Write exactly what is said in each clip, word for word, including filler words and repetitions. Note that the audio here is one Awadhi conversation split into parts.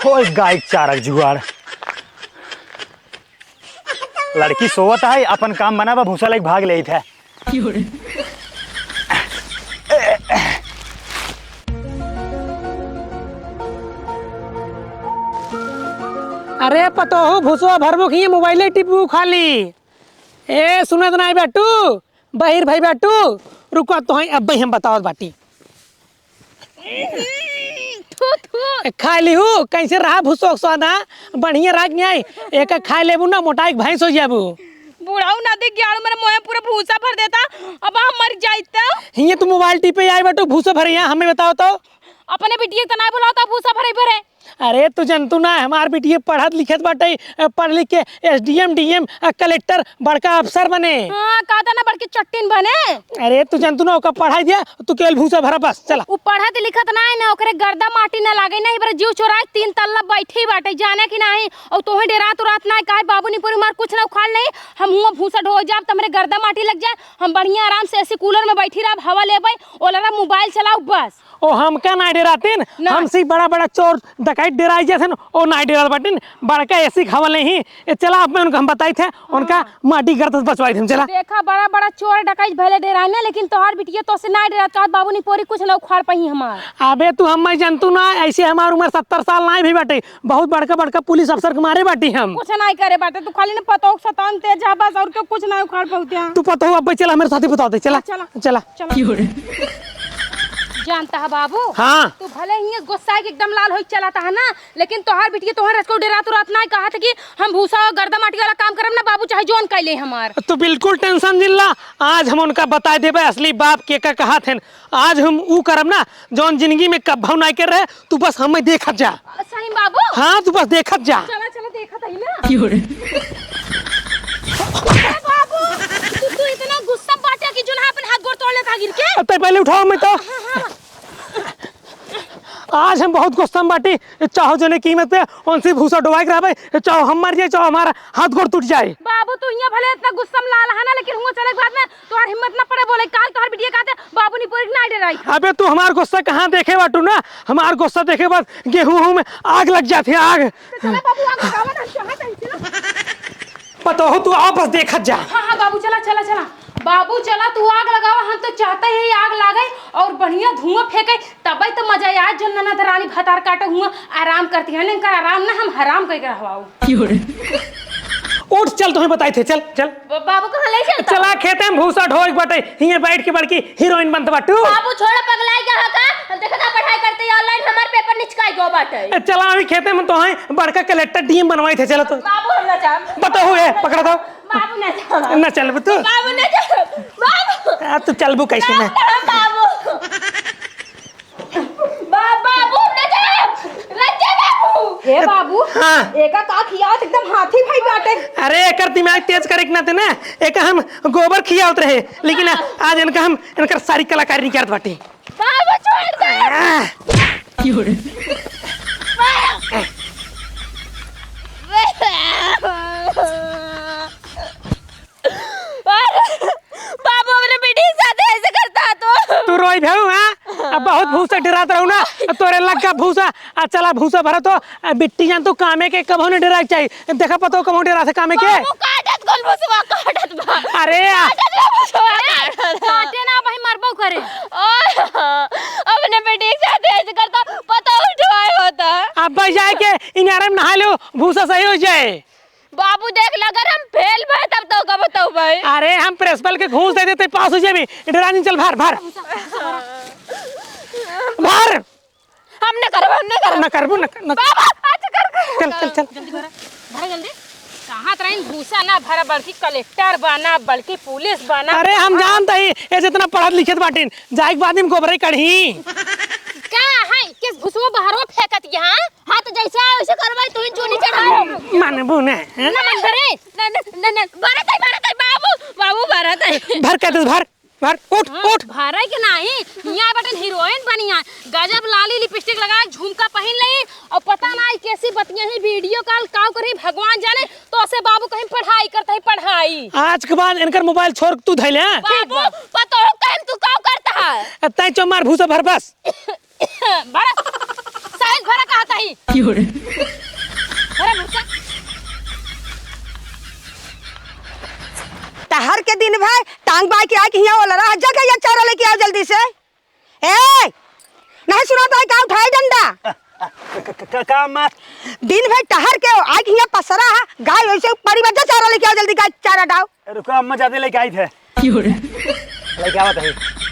होय गाय के चारा के जुगाड़। लड़की सोवत है, अपन काम बनावा, भूसा लेके भाग लेत है। अरे पतोहू, भूसवा भरबू कि ये मोबाइले टिपबू खाली? ए, सुनत नाई बेटू, बहिर भाई बेटू, रुको तोहई, अब्बे हम बतावत बाटी। थू, थू। ए, खा लिहू, कैसे रहा भूसो के स्वाद, हाँ? बढ़िया रहा कि नहीं? एक खाए लेबू ना, मोटाई के भैंस हो जाबू। बुढ़ऊ ना देख गया, मेरे मुँह में पूरा भूसा भर देता, अब हम मर जाइत। हिये तू मोबाइल टिपे आई बाटू, भूसा भरे यहाँ, हमें बताओ तो। अपने बिटिया के तो ना बुलाओ तो भूसा भरे भरे। अरे, तू जनतू ना, हमार बिटिया पढ़त लिखत बाटे, अ, पढ़ लिख के एसडीएम, डीएम, अ, कलेक्टर, बड़का अफसर बने। हाँ, कहता ना बड़की चट्टिन बने। अरे, तू जनतू ना, ओका पढ़ाई दिया, तू केवल भूसा भरा बस, चला। उ पढ़त लिखत ना है ना, ओकरे गर्दा माटी ना लागे ना, इबरा जीव चोराए तीन तल्ला बैठी बाटे, जाने कि नाही? और तोहे डेरात उरात ना है, काहे बाबू निपोरी मार कुछ ना उखाड़ नहीं, हम हुआ भूसा ढो जाब, त हमरे गर्दा माटी लग जाए, हम बढ़िया आराम से एसी कूलर में बैठी रहब, हवा लेबै, ओलरा मोबाइल चलाऊ बस। ओ, हमका नाय डेरातिन, ना। हमसे बड़ा बड़ा चोर डकैत डेराई जैसन, ओ नाय डेरात बाटिन, बड़का एसी खावल नहीं। ए, चला, अब मैं उनका हम बताई थे, उनका हाँ। माटी गर्द से बचवाई थे, चला। देखा, बड़ा बड़ा चोर डकैत भले डेराए ना, लेकिन तोहार बिटिया तोसे नाय डेरात, कहत बाबू निपोरी कुछ ना उखाड़ पाई हमार। अबे तू हम मैं जनतू ना, ऐसे हमार उम्र सत्तर साल नाय भी बाटे, बहुत बड़का बड़का पुलिस अफसर के मारे बाटी हम। कुछ नाय करे बाटे, तू खाली ना पतोह के सतान तेज है बस, और के कुछ नाय उखाड़ पाउते हैं। तू पतोह अब चला, हमरे साथे बताओ दे, चला। हाँ, चला। चला। चला। जानता है बाबू, हाँ। तू भले ही गुस्सा के एकदम लाल होई चलाता है ना, लेकिन तोहार बिटिया तोहर रचको डेरात उरात ना कहत कि हम भूसा और गर्दा माटी वाला काम करब ना बाबू, चाहे जौन कैले हमार। तू बिल्कुल टेंशन जिन ला, आज हम उनका बताए देबे असली बाप के का कहत हन। आज हम ऊ करब ना जौन जिंदगी में कब्बहू नाय कर रहे, तू बस हमें देखत जा। सही बाबू? हाँ, तू बस देखत जा। चला, चला, देखत हई ना। क्यों रे? ए बाबू, तू, तू इतना गुस्सा बाटे कि जोन अपन हाथ गोड़ तोड़ लेता गिर के? अब तै पहले उठाओ मैं तो। हाँ, हाँ। आज हम बहुत गुस्सा में बाटी, चाहो जोने कीमत पे उनसे भूसा डुबाए के रहबे, चाहो हम मर जाए, चाहो हमारा हाथ गोड़ टूट जाए। बाबू, तू यहाँ भले इतना गुस्सा में लाल है ना, लेकिन हुआ चले के बाद में तोहार हिम्मत ना पड़े बोले, काल तोहार बिटिया कहते, बाबू निपोरी के ना डेराई। अबे तू हमार गुस्सा कहाँ देखे बाटू ना, हमार गुस्सा देखे बाद गेहूं में आग लग जाती है, आग। तो चला बाबू, आग लगावा ना, हम चाहत हई, चला। पतोहू तू आ बस देखत जा। हाँ, हाँ बाबू, चला, चला, चला। बाबू चला, तू आग लगावा, हम तो चाहते ही आग लागे और बढ़िया धुआं फेंके, तबे तो मजा आए। आज जो ननद रानी भतार काटे हुआ आराम करती है, इनकर आराम ना हम हराम करके रहवाऊ। क्यों रे? उठ, चल, तुम्हें बताई थे, चल, चल। ब-, बाबू कहाँ ले चलता? चला, खेते में भूसा ढोए के बाटे, हियाँ बैठ के बड़की हीरोइन बनत बाटू। बाबू छोड़ा, पगलाई गया है का? हम देखा था पढ़ाई करते ही online हमार पेपर निचकाई गो बाटे। ए, चला, अभी खेते में तो है, बड़का कलेक्टर डीएम बनवाई थे, चला तो। बाबू हम ना जाब। बताओ, ए, पकड़ा था। बाबू ना जाब। ना चलबू तू? बाबू ना जाब। बाबू। आ, तू चलबू कैसे ना? बाबू। बा-, बाबू, रंजन! रंजन बाबू! हे बाबू, हाँ। एका का खियावत एकदम हाथी भाई बाटे। अरे, एकर दिमाग तेज करे के नाते ना, एका हम गोबर खियावत रहे, लेकिन आ-, आज इनका हम, इनकर सारी कलाकारी निकारत बाटी। बाबू, छोड़ दे। आ। अरे, बाबू, हमरे बेटी के साथ ऐसे करता तो। तू रोई भेऊ, हाँ? अब बहुत भूसा डेरात रहू ना, तोरे लग गया भूसा। आ, चला भूसा भरा तो, आ, बिट्टी जान तू कामे के कबहू नहीं डेराए के चाहिए। देखा पतो कबहू डेरा से कामे के। बाबू, काटत कौन भूसवा काटत बा? अरे, आ- काटत बा भूसवा, काटत बा। काटे ना भाई, मरबो करे। ओए, अपने बेटी के साथ ऐसे करता, पता उठवाए होता। अब भाई जाए के इनारे में नहा लो, भूसा सही हो जाए। बाबू देख ले, अगर हम फेल भए तब तो का बताऊ भाई। अरे हम प्रिंसिपल के घूस दे देते, पास हो जाबी। डेरा जिन, चल भर, भर। भर। हम न करब, हम न करब। न करबू, न कर, न कर। बाबा, आज कर, कर। चल, चल, चल। जल्दी भरा, भरा जल्दी। कहाँ तरह इन भूसा ना भरा, बल्कि कलेक्टर बना, बल्कि पुलिस बना। अरे हम जानत ही, ये जितना पढ़त लिखत बाटिन, जाए के बाद में गोबरे कढ़ी। का है, किस भूसवा बहरवा फेंकत यहाँ? हाँ, तो जैसे आओ, वैसे करवाई, तू ही चूनी चढ़ाओ। मानबू ने, हैं? ना मन भरे। ना, ना, ना, ना, भरत है, भरत है, बाबू, बाबू भरत है। भर के दस, भर, भर, उठ, हाँ, उठ। भरे के नाही, यहाँ बटन हीरोइन बनी है, गजब लाली लिपस्टिक लगा, झुमका पहन ले, और पता नाही कैसी बतिया ही, वीडियो कॉल काव करी, भगवान जाने, तो ऐसे बाबू कहीं पढ़ाई करता है, पढ़ाई। आज के बाद इनकर मोबाइल छोड़ के तू धैले, हाँ? बाबू, पता हो कहीं तू काव करता है? तै चो मार भूसा भर बस। भरा, साइज भरा कहत ही। अरे भूसा। तहर के दिन भर टांग बाई के आके हियाँ ओलरा, जा गइया चारा लेके आओ जल्दी से। ए, नहीं सुनात है का, उठाई डंडा। क-, क-, क-, का अम्मा? दिन भर टहर के आके हियाँ पसरा है, गाय वैसे पड़ी बा, जा चारा लेके आओ जल्दी, गाय चारा डाओ। रुको अम्मा, जाते लेके आई थे। क्यों रे? लेके आवत है।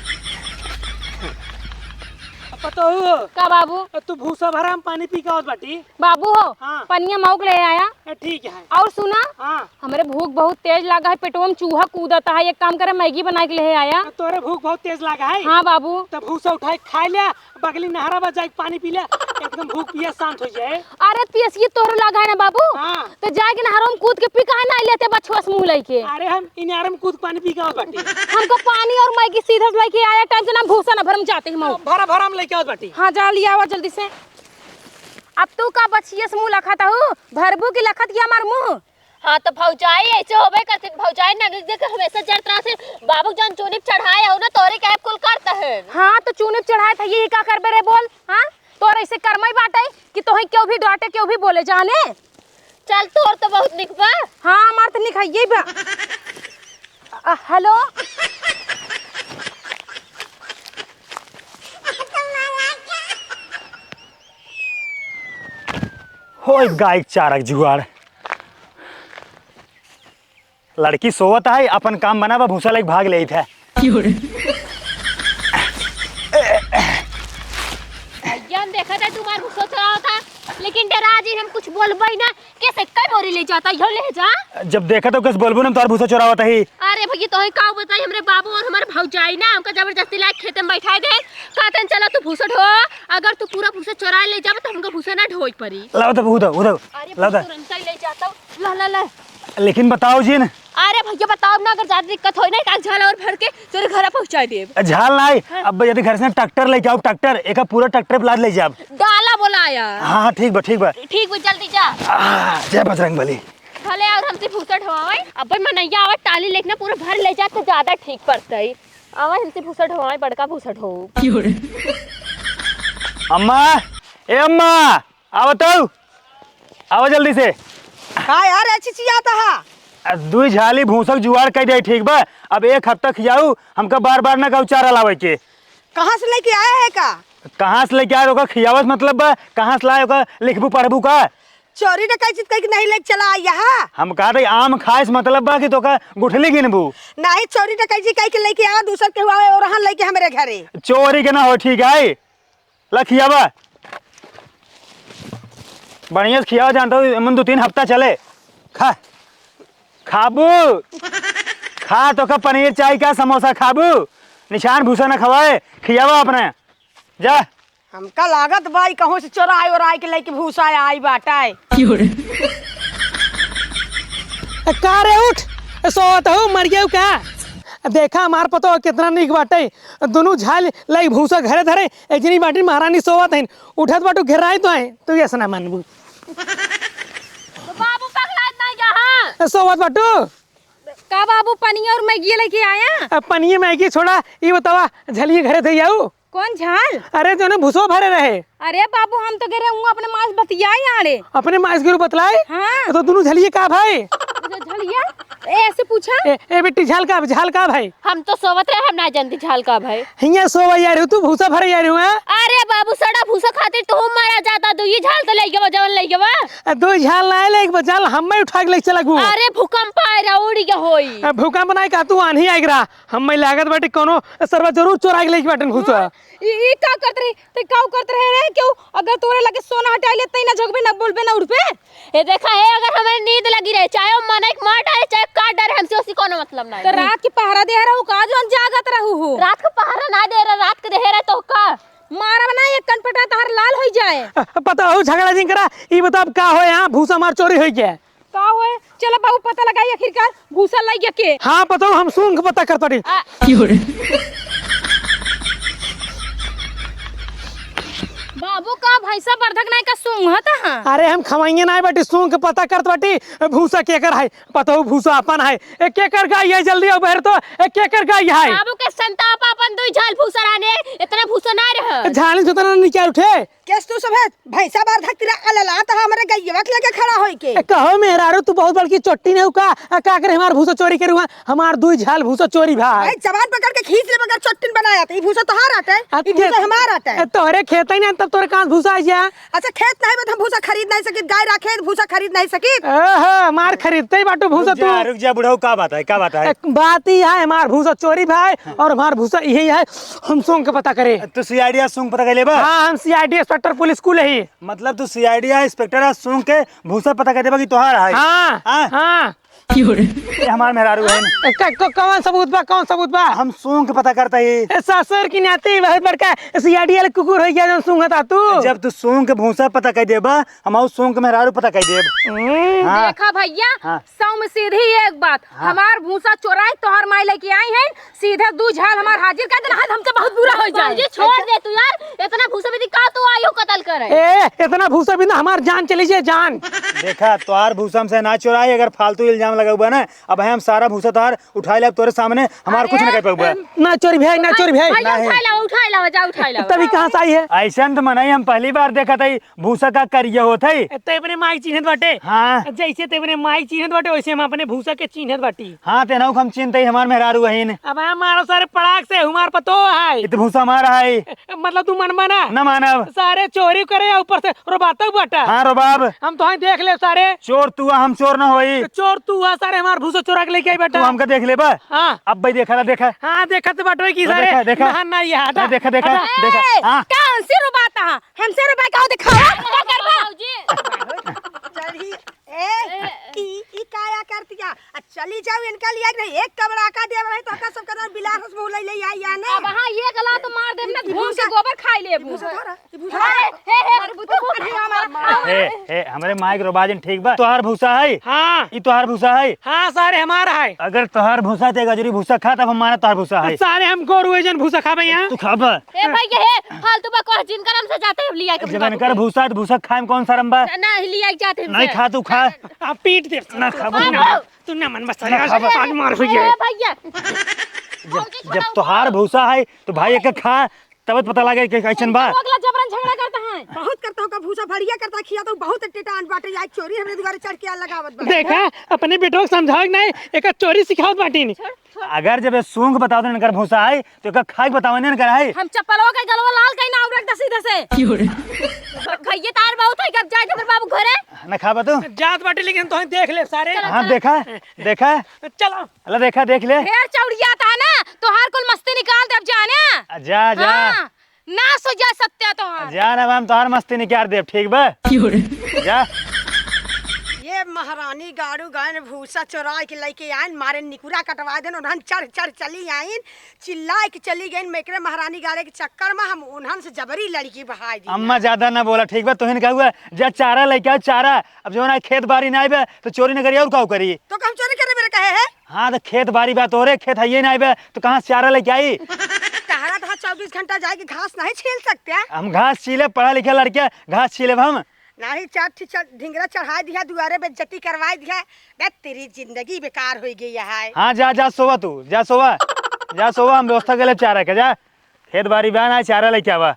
पतोहू। का बाबू? तू भूसा भरा, हम पानी पी के आवत बाटी। बाबू हो, हाँ। पनिया मउक ले आया। ए, ठीक है। और सुना, हाँ। हमरे भूख बहुत तेज लागा है, पेटवा में चूहा कूदत है, एक काम करे, मैगी बनाए के ले आया। तोरे भूख बहुत तेज लागा है? हाँ बाबू। तब भूसा उठाए खा ले, बगली नहरा बा जाए पानी पी ले, एकदम भूख पियास शांत हो जाए। अरे पियसिए तोहरो लागा है ना बाबू? हाँ। तो जाए के नहरों में कूद के पी, काहे ना लेते बछुआ से मुँह लेके? अरे हम इनार में कूद पानी पी के आवत बाटी। हमको पानी और मैगी सीधा से लेके आया, टाइम से ना भूसा ना भरम जाते ही मऊ। भरा भरा हम लेके आवत बाटी। हाँ जा लिया आवा जल्दी से। अब तू का बछिया से मुँह लखत हऊ? भरबू की लखत की हमार मुँह? हाँ, तो भौजाई ऐसे होबे करती, भौजाई ना देख के हमेशा जरत रहत है। बाबू जौन चुनिप चढ़ाए हो ना, तोरे कहे कुल करता है। हाँ, तो चुनिप चढ़ाए था, यही का करबे रे बोल? हाँ, तोर ऐसे कर्मई बाटे कि तोहे केहू भी डांटे, केहू भी बोले, जाने? चल, तोर तो बहुत निक बा। हाँ, हमार तो निक है, यही बा। अ, हेलो। होई गाय के चारा के जुगाड़। लड़की सोवत है, अपन काम बना बा, भूसा लेके भाग लेत है। भैया, हम देखा था तुम्हार भूसा चोरावत है, लेकिन डरा जी हम कुछ बोलबे ना, कैसे कई बोरी ले जाता, यो ले जा। जब देखा तो कैसे बोलबू ना, तोहार भूसा चोरावत है। अरे भैया, तोहे का बताई, हमरे बाबू और हमारे भौजाई ना हमका जबरदस्ती लाके खेते में बैठाए दे, कहते हैं, "चलो तू भूसा ढो, अगर तू पूरा भूसा चोरा ले जाबे तो हमका भूसा ना ढोए पड़ी।" लाओ तब उधर, उधर, अरे लाओ भैया, तब। तुरंत ही ले जाता हूँ। ला, ला, ला। लेकिन बताओ जिन। अरे भैया, बताओ ना, अगर ज्यादा दिक्कत होई ना, एक आध झाल और भर के तोरे घर पहुँचा देब। झाल नाई, हाँ। अब यदि घर से ट्रैक्टर लेके आओ, ट्रैक्टर, एक पूरा ट्रैक्टर पे लाद ले जाब। डाला बोलाया। हाँ, हाँ, ठीक बा, ठीक बा। ठीक बा, जल्दी जा। आ, जय बजरंग बली। भले और हमसे भूसा ढोवावे। अब मनैया आवा, टाली लेके ना पूरा भर ले जा तो ज्यादा ठीक पड़तई। आवा, हमसे भूसा ढोवावे, बड़का भूसा ढो। अम्मा, ए अम्मा, आवा तो, आवा जल्दी से। का यार, ए चिचियात हा? आ, दुई झाली भूसा के जुगाड़ कर दे, ठीक बा? अब एक हफ्ता खियाऊ, हमका बार-बार ना कहू चारा लावे के। कहाँ से लेके आया है का? कहाँ से लेके आए, ओकर खियावस मतलब बा, कहाँ से लाए, ओकर लिखबू पढ़बू का? चोरी डकैती कइके नहीं लेके चला आया है। हम कहत हई आम खाए से मतलब बा कि तोका गुठली गिनबू? नहीं, चोरी डकैती कइके लेके आवा, दूसर केहू आवे ओरहन लेके हमरे घरे। चोरी के ना हो, ठीक है, ला खियावा। बढ़िया से खियावा, जानता हूँ, एमन दो तीन हफ्ता चले। खा, खाबू, खा, तोका पनीर चाही का, समोसा खाबू? निशान भूसा ना खवाए, खियावा अपने, जा। हमका लागत बा, ई कहूँ से चोराई ओराई के लेके भूसा आई बाटे। ए, का रे, उठ। ए, सोवत हऊ, मर गयू का? देखा, हमार पतोह कितना नीक बाटे। दुनू झाल लाई भूसा घरे धरे, एक जनी बाटी महारानी सोवत हईन। उठत बाटू घेराई तो है, तू ऐसा ना मानबू। तो बाबू पगलात नहीं यहाँ। ए, सोवत बाटू। का बाबू, पनिया और मैगी लेके आया? अब पनिया मैगी छोड़ा, ई बतावा, झलिया घरे धई आऊ? कौन झाल? अरे, जोने भूसो भरे रहे। अरे बाबू, हम तो गे रहे हूँ अपने माँ से बतियाई आड़े। अपने माँ से गे रहे बतलाई? हाँ। तो दुनू झलिया का भाई? अच्छा, झलिया? ए, ऐसे पूछा? ए, ए बेटी, झाल का, झाल का भाई? हम तो सोवत रहे, हम ना जानती झाल का भाई। हियाँ सोवा यार, तू भूसा भरे यार, हाँ? अरे बाबू, सड़ा भूसा खातिर तो हम मारा जाता, तो ये झाल तो ले गवा, जवन ले गवा। आ, दो झाल ना ले, एक झाल हम्मे उठा के ले चला गु। अरे भूकंप आए रहा, उड़ गया होई। आ, भूकंप ना का, तू आन्ही आए रहा। हम्मे लागत बाटे कौनो सरवा जरूर चोरा के लेके बाटन भूसा। हाँ, ई, ई का करत रही? ते का करत रहे रे? क्यों? अगर तोरे लगे सोना हटाई ले, तई ना झगबे, ना बोलबे, ना उड़बे। ए देखा, ए अगर हमें नींद लगी रहे, चाहे वो मनई के मार डाले, चाहे काट डाले, हमसे उसी कोनो मतलब ना है। तो रात के पहरा दे रहू का, जोन जागत रहू हो? रात के पहरा ना दे रहे, रात के दे रहे तो का? मारब ना, एक कनपटा तहर लाल होई जाए। पता हो, झगड़ा जिन करा, ई बताब का हो यहाँ भूसा मार चोरी होई गया? का होए? चला बाबू, पता लगाई आखिरकार भूसा लाई गया के। हाँ, पता हो, हम सूंघ के पता करता रही। आ। बाबू, वो का भैंसा बरधक नाई का सूंघत ह? अरे हम खवाइए नाई बाटी, सूंघ के पता करत बाटी, भूसा केकर है, पतहू भूसा अपन है। ए, केकर गाय है, जल्दी आओ बहर तो, ए, केकर गाय है? बाबू के संताप अपन दुई झाल भूसा रहने, इतना भूसा ना रह। झाली से उतना नहीं क्या उठे? केस तू सब है, भैंसा बरधक तिरा अलला त हमरे गइयवा के लगे खड़ा होई के। ए, कहो मेहरारू, तू बहुत बड़की चोट्टी नहीं का? आ, का करे हमार भूसा चोरी करुआ? हमार दुई झाल भूसा चोरी भाई। भाई, जबान पकड़ के खींच ले, मगर चट्टिन बनाया त ई भूसा तोहार आटे, आ, ई भूसा खेत-, हमार आटे। ए, तोहरे खेत ही नहीं, तब तोरे कहाँ से भूसा आई जा? अच्छा, खेत नहीं बा त हम भूसा खरीद नहीं सकित, गाय राखे भूसा खरीद नहीं सकित। ओहो, मार खरीदते ही बाटू भूसा रुक जा, तू। रुक जा बुढ़ऊ, का बात है, का बात है? ए, बात ही है, हमार भूसा चोरी भाई, और हमार भूसा यही है, हम सूंघ के पता करे। तू सीआईडी सूंघ पता कर लेबा? हाँ, हम सीआईडी इंस्पेक्टर पुलिस कुल ही। मतलब तू सीआईडी इंस्पेक्टर सूंघ के भूसा पता कर देबा कि तोहार है? हाँ, हाँ? हाँ। ये हमार मेहरारू है। ए, क-, क-, कौन सबूत बा, कौन सबूत बा? हम सूंघ के पता करता ही। ए, ससुर की नाती बहुत बड़का सीआईडी वाले कुकुर हो गया, जो सूंघता तू। जब तू सूंघ के भूसा पता कर देबा, हम आऊ सूंघ के मेहरारू पता कर देब। हम्म। हाँ। देखा भैया, हाँ। सौ में सीधी एक बात, हाँ। हमार भूसा चोराई तोहर माई लेके आई है, सीधे दू झाल हमार हाजिर कर देना, हमसे बहुत बुरा हो जाए। जी, छोड़ दे तू यार, इतना भूसा भी का तू आयो कत्ल करे। ए, इतना भूसा भी ना, हमार जान चली जाए, जान। देखा, तोहार भूसा हमसे ना चोराई, अगर फालतू इल्जाम लगाउबा ना, अब हम सारा भूसा तोहार उठाई लेब तोरे सामने, हमार कुछ ना कर पाउबा। ना चोरी भाई, ना चोरी भाई। भैया, नहीं। उठाई लावा, उठाई लावा, जा उठाई लावा। तभी कहाँ से आई है? ऐसन तो मनई हम पहली बार देखत हई, भूसा का करिया होत है। ते अपने माई चिन्हत बाटे। हाँ। जैसे ते अपने माई चिन्हत बाटे, वैसे हम अपने भूसा के चिन्हत बाटी। हाँ, तेनहू हम चिन्हत हई, हमार मेहरारू बहिन। अब हमारा सारे पड़ाक से हमार पतो है। इत भूसा हमारा है। मतलब तू मनबा ना? ना मानब। सारे चोरी करे, ऊपर से रोबातक बाटा। हाँ, रोबाब। हम तोहई देख लेब सारे। चोर तू, हम चोर ना होई। चोर तू, सारे हमार भूसा चोरा के लेके आई बाटा। तू हमका देख लेबा? हाँ। अब भाई देखा ला, देखा। हाँ, देखा तो बाटवे की ला सारे। देखा, देखा। ना, ना, ये हटा। ला देखा, देखा, हटा। देखा। ए, हाँ। का हमसे रोबाता है? हमसे रोबाई का दिखावा? का करबा? चली, ए, ई, ई काया करतिया? आ चली जाओ, इनका लिए नहीं, एक कबड़ा का देव रहे तो का सब कदर बिलास मुँह ले ले आई आने। अब हाँ, ये गला तो मार देब ना, ई घूम के भूसा, गोबर खाई लेब। ई भूसा धरा, ई भूसा ए, धरा। हे, हे, अरे बुद्धू, अरे हमारा। हे, हे, हमरे माइक रोबाजिन ठीक बा? तोहार भूसा है? हाँ। ई तोहार भूसा है? हाँ, सारे हमारा है। अगर तोहार भूसा है, तो एक अजरी भूसा खा, तब हम माने तोहार भूसा है। सारे हम गोरू ऐसन भूसा खाबे यहाँ। तू खाबा? ए भैया, हे, फालतू बकवास जिन करम से जाते हैं, लिया के जब इनकर भूसा है, तो भूसा खाए में कौन शर्म बा? ना, ना, लिया के जाते हैं नहीं हमसे। खा, तू खा। आप पीट दे। ना खाबो। ना, तू ना मन बस, ना खाबो। आज मार हुई है। ए भैया। जब, जब तोहार भूसा है, तो भाई एक खा, तब पता लगे कि कैसन बा। अगला जबरन झगड़ा करता है। बहुत करता हूँ का भूसा बढ़िया करता, खिया तो बहुत टेटान बाटे, आज चोरी हमरे दुआरे चढ़ के आ लगावत बा। देखा, अपने बेटवा के समझावे के नहीं, एक चोरी सिखावत बाटी नहीं। छोड़, छोड़। अगर जब ये सूंघ बताओ तो इनकर भूसा है, तो एकर खाए के बतावे नहीं इनकर है। हम चप्पलवा के गलवा लाल कहीं ना उड़क दे सीधे से। क्यों रे? खाइए तार बहुत है, अब जाए जबर बाबू घरे। ना खाबा तू? जात बाटे, लेकिन तोहई देख लेब सारे। चलो, हाँ, चलो। देखा, देखा। चलो। अला देखा, देख ले। ढेर चौड़िया था ना, तोहार कुल मस्ती निकाल देब जाने। आ, जा, जा। हाँ, नाश हो जा सत्या तोहार। जान, अब हम तोहार मस्ती निकाल देब, ठीक बा? क्यों रे? जा। ये महारानी गाड़ू गयन भूसा चोराइ के लइके आइन, मारे निकुरा कटवा देन, उन्हन चढ़ चढ़ चली आइन, चिल्लाइ के चली गइन, मेकरे महारानी गाड़े के चक्कर में हम उन्हन से जबरी लड़की बहाइ दी। अम्मा ज्यादा ना बोला, ठीक बा? तोहिन का हुआ, जा चारा लइके आओ, चारा। अब जवन आज खेत बारी ना आइबे, तो चोरी न करी, और का करी? तो हम चोरी करे मेरे कहे है? हाँ, तो खेत बारी बा, तोहरे खेत हइये ना आइबे, तो कहाँ से चारा लेके आई? तहरा तो चउबीस घंटा जाइके घास नहीं छील सकते हैं? हम घास छीले, पढ़ा लिखा लड़के, घास छीले हम? नहीं, चार ठी चढ़-, ढिंगरा चढ़ाइ दिया, दुआरे बेइज्जती करवाइ दिया। बे, तेरी जिंदगी बेकार होइ गई है। हाँ, जा, जा, सोवा तू, जा, सोवा। जा, सोवा, हम व्यवस्था कर ले चारा के, जा। खेत बारी बा ना, चारा लेके आवा।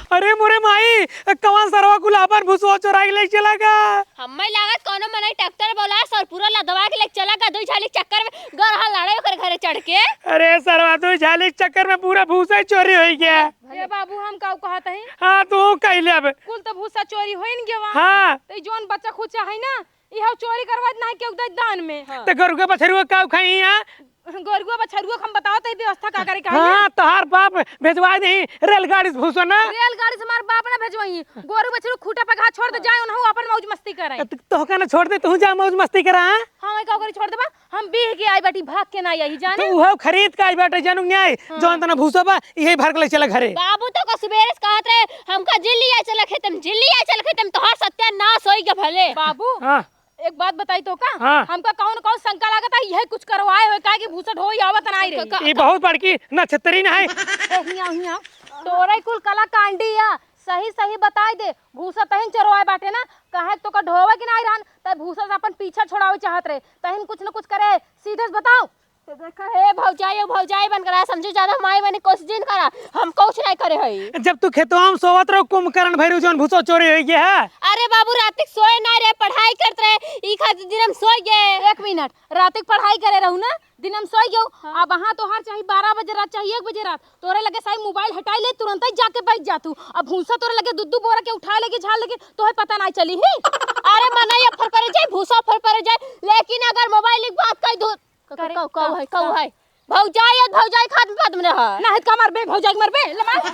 अरे मोरे माई, कवन सरवा कुल आपन भूसवा चोराइ के लेके चला गा? हम्मे लागत कौनो मनई ट्रैक्टर बोलास और पूरा लदवा के लेके चला गा, दुई झाली चक्कर में गरहा लड़े ओकर घरे चढ़ के। अरे सरवा, दुई झाली चक्कर में पूरा भूसा ही चोरी होइ गया। ए बाबू, हम काऊ कहत हई? हाँ, तू कहि ले अब। कुल तो भूसा चोरी होइन गवा। हाँ। तो ई जौन बच्चा खुचा है ना, इहो चोरी करवाइत नाही केहू दे दान में। हाँ। त गोरुआ बछरुआ का खाई यहाँ? गोरुआ बछरुआ हम बताओ त ई व्यवस्था का करे का है? हाँ, तोहार बाप भेजवाइ देही रेलगाड़ी से भूसा ना। रेलगाड़ी से हमार बाप ना भेजवाई। गोरू बछरू खूटा पे घास छोड़ दे जाए, उन्हों अपन मौज मस्ती करे। त-, तोहका ना छोड़ दे, तू जा मौज मस्ती करा, हाँ? हाँ, मैं का करी छोड़ देबा? हम बीह के आई बाटी, भाग के ना आई जाने। तो उहो खरीद के आई बाटे, जानू न्याय। हाँ। जौन तना भूसा बा, इहे भर के ले चला घरे। बाबू तो का सुबेरे से कहत रहे, हमका जिल्ली आई चला खेतम, जिल्ली आई चला खेतम, तोहार सत्यानाश होई के भले। बाबू, हाँ। एक बात बताई तो का? हाँ। हमका कौन कौन शंका लागत है, यही कुछ करवाए होए, काहे कि भूसा ढोई आवत नाई रही। का, का, ये का? बहुत बड़की नक्षत्री न है। ए, हियाँ, हियाँ। तोरे कुल कलाकांडी या, सही सही बताई दे, भूसा तहिन चोरवाए बाटे ना, काहे तो का ढोवे के नाई रहन, तब भूसा से अपन पीछा छोड़ावे चाहत रहे, तहिन कुछ न कुछ करे, सीधे से बताओ। तो देखा, हे भौजाई, ओ भौजाई बन करा, समझू ज्यादा हमारी बने कोशिश जिन करा, हम कुछ नहीं करे हई। जब तू खेतवा में सोवत रहो, कुंभकर्ण भैरू जौन भूसो चोरी होई गया है। अरे बाबू, रात तक सोए ना रहे, पढ़ाई करत रहे, ई खातिर दिन हम सोए गए। एक मिनट, रात तक पढ़ाई करे रहू ना, दिन हम सोए गयो। हाँ। अब वहाँ तोहार चाहे बारह बजे रात, चाहे एक बजे रात, तोरे लगे साई मोबाइल हटाई ले, तुरंत ही जाके बैठ जा तू। अब भूसा तोरे लगे दुद्दू बोरा के उठा लेके झाड़ लेके तोहे पता ना चली ही। अरे मनई फर परे जाए, भूसा फर परे जाए, लेकिन अगर मोबाइल की बात कही दू, क-, क-, करे कऊ, कऊ का? है, कऊ का? है? भौजाई है, भौजाई खात पात में रहा। ना है तो का मरबे, भौजाई के मरबे, ले मार।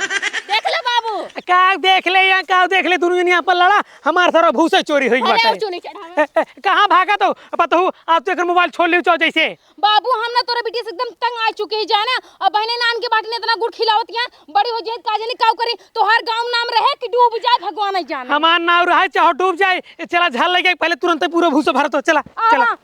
देख ले बाबू। का देख ले या का देख ले, दुनू जनी आपन लड़ा, हमार सारा भूसा चोरी होई अरे बाटे। और चुनी चढ़ावे। ए, ए, कहाँ भागत हो? पतहू, आज तो एकर मोबाइल छोड़ लियो चाहो जैसे। बाबू, हम ना तोरे बिटिया से एकदम तंग आ चुके ही जाना। अब बहने नान के बाटी ने इतना गुड़ खिलावत यहाँ, बड़ी हो जाए का जाने काऊ करी, तोहार गाँव नाम रहे कि डूब जाए, भगवान ही जाने। हमार नाम रहे चाहो डूब जाए, ए, चला झाल लगे पहले तुरंत पूरा भूसा भरत हो, चला, आ, चला। आ।